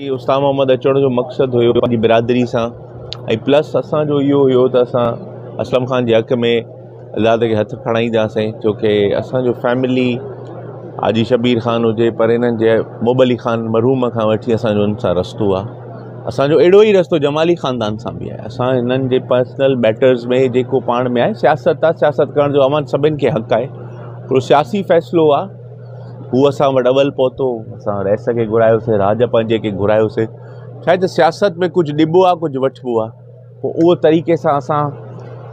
استاد محمد اچڻ جو مقصد هيو پنهنجي برادري سان ۽ پلس اسان جو اهو هيو ته اسان اسلم خان جي حق ۾ الله کي هٿ کڻائينداسين ڇو ڪي اسان جو فيملي حاجي شبير خان هجي پر انهن جي محب علي خان مرحوم کان وٺي اسان جو ان سان رستو آهي. اسان جو اهڙو ئي رستو جمالي خاندان سان به آهي. اسان هنن جي پرسنل ميٽرز ۾ جيڪو پاڻ ۾ آهي سياست آهي، سياست ڪرڻ جو اوهان سڀني کي حق آهي. هڪڙو سياسي فيصلو آهي، هو اسان وٽ اول پهتو، اسان رئيس کي گهرايوسين، راڄ پنهنجي کي گهرايوسين. ڇا آهي ته سياست ۾ ڪجهه ڏبو آهي ڪجهه وٺبو آهي، پوء اهو طريقي سان اسان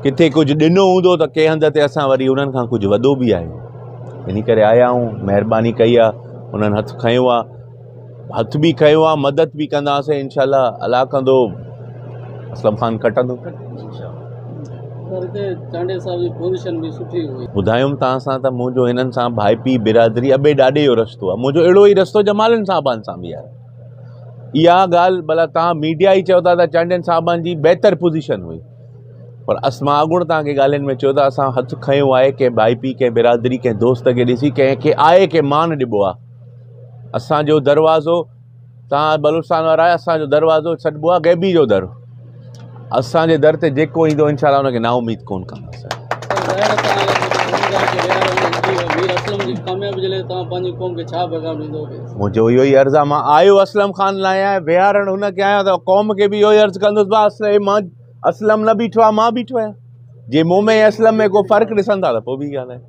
ڪٿي ڪجهه ڏنو هوندو ته ڪنهن هنڌ تي اسان وري انهن کان ڪجهه وڌو به آهي. ان ڪري آيا آهيون، مهرباني ڪئي آهي، انهن هٿ کنيو آهي، هٿ به کنيو آهي، مدد به ڪنداسين انشاء الله. الله ڪندو اسلم خان کٽندو. ٻڌايم توهان سان ته منهنجو هنن سان ڀائپي برادري ابي ڏاڏي جو رستو آهي. منهنجو اهڙو ئي رستو جمالين صاحبان سان به آهي. اها ڳالهه ڀلا توهان ميڊيا ئي چئو ٿا ته چانڊين صاحبان جي بهتر پوزيشن هئي، پر مان اڳوڻ توهان کي ڳالهين ۾ چيو ته اسان هٿ کنيو آهي ڪنهن ڀائپي، ڪنهن برادري، ڪنهن دوست کي ڏسي ڪنهن کي آهي کي مان ڏبو آهي. اسان جو دروازو توهان بلوچستان وارا آهيو، اسان جو دروازو سڏبو آهي غيبي جو در. اسان جي در تي جيڪو ايندو انشاء الله ان کي نااميد ڪونه ڪنداسين. منهنجو اهو ئي عرض آهي، مان آيو اسلم خان لاء آهيان، ويهارڻ هن کي آيو ته قوم کي به اهو ئي عرض ڪندس ڀاء اسلم مان اسلم نه بيٺو آهي، مان بيٺو آهيان. جي مون ۾ ۽ اسلم ۾ ڪو فرق ڏسن ٿا ته پوء ٻي ڳالهه آهي.